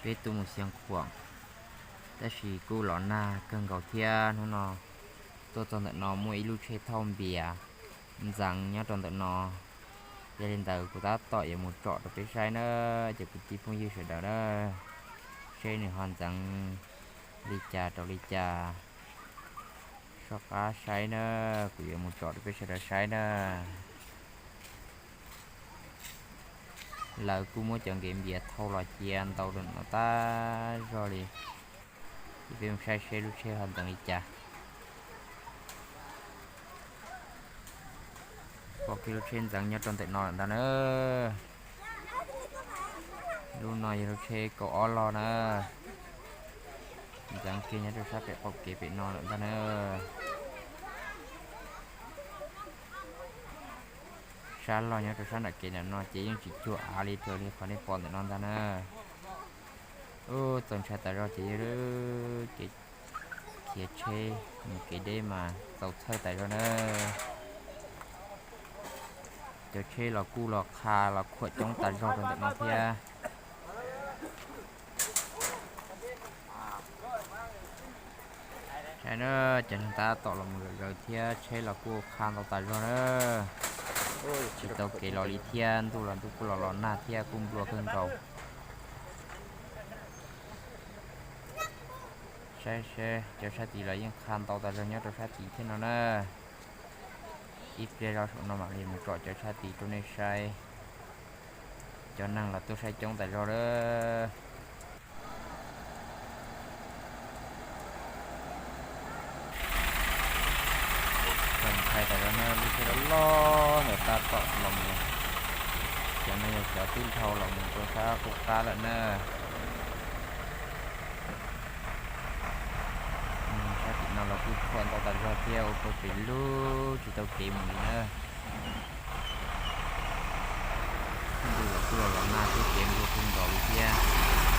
Peb tuaj mus Xeev Khuam, tab sis kuj los nag kawg nkaus thiab. Hnub no tuaj txog ntawm no muaj ib lub tsheb thauj npias ntxeev nyob rau ntawm no, yog li ntawd kuv tab tom yuav mus tsom rau peb saib na, cov kwv tij phooj ywg sawv daws na, seb nws ho ntxeev li cas rau li cas. Soj qab saib na, kuv yuav mus tsom rau peb sawv daws saib na. Lawv kuj muab cov nkev npias thauj los cia ntau rau no tag zog li. Ces peb mus saib seb lub tsheb ho ntxeev li cas. Pom kiag lub tsheb ntxeev nyob rau ntawm no lawm ntag na. Lub no yog lub tsheb kaum ob log na. Ntxeev kiag nyob rau sab pem qaum kev pem no lawm ntag na. Sab log nyob rau sab nram kev ntawm no ces yeej tsis cuag av li raws li qhov nej pom ntawm no ntag na. Ub, txaus ntshai tas zog ces yog kev khiav tsheb mus kev deb mas txaus txhawj tas zog na. Cov tsheb los kuj los qha los khuam coob tas zog rau ntawm no thiab. Saib na, cov neeg tab tom los mus zom zaws thiab, tsheb los kuj qha ntau tas zog na. Tsis tau kev los li thiab, ntuj los ntuj kuj los los nag thiab kuj nplua kawg nkaus. Saib seb, cov sab tid los yeej qha ntau tas zog nyob rau sab tid thiab no na. Ib pliag zoj saum no mam li mus tsom cov sab tid rau nej saib. Cov neeg los tuaj saib coob tas zog lawm. Txaus ntshai tas zog na, lub tsheb loj loj ntawd tab tom los mus. Cov no yog cov twb dhau los mus rau sab qub qab lawm na. Sab tim no los kuj khuam ntau tas zog thiab, ua rau pem lug tsis tau kev mus li na. Ntuj los kuj los los nag thiab, kev nplua kawg nkaus li thiab.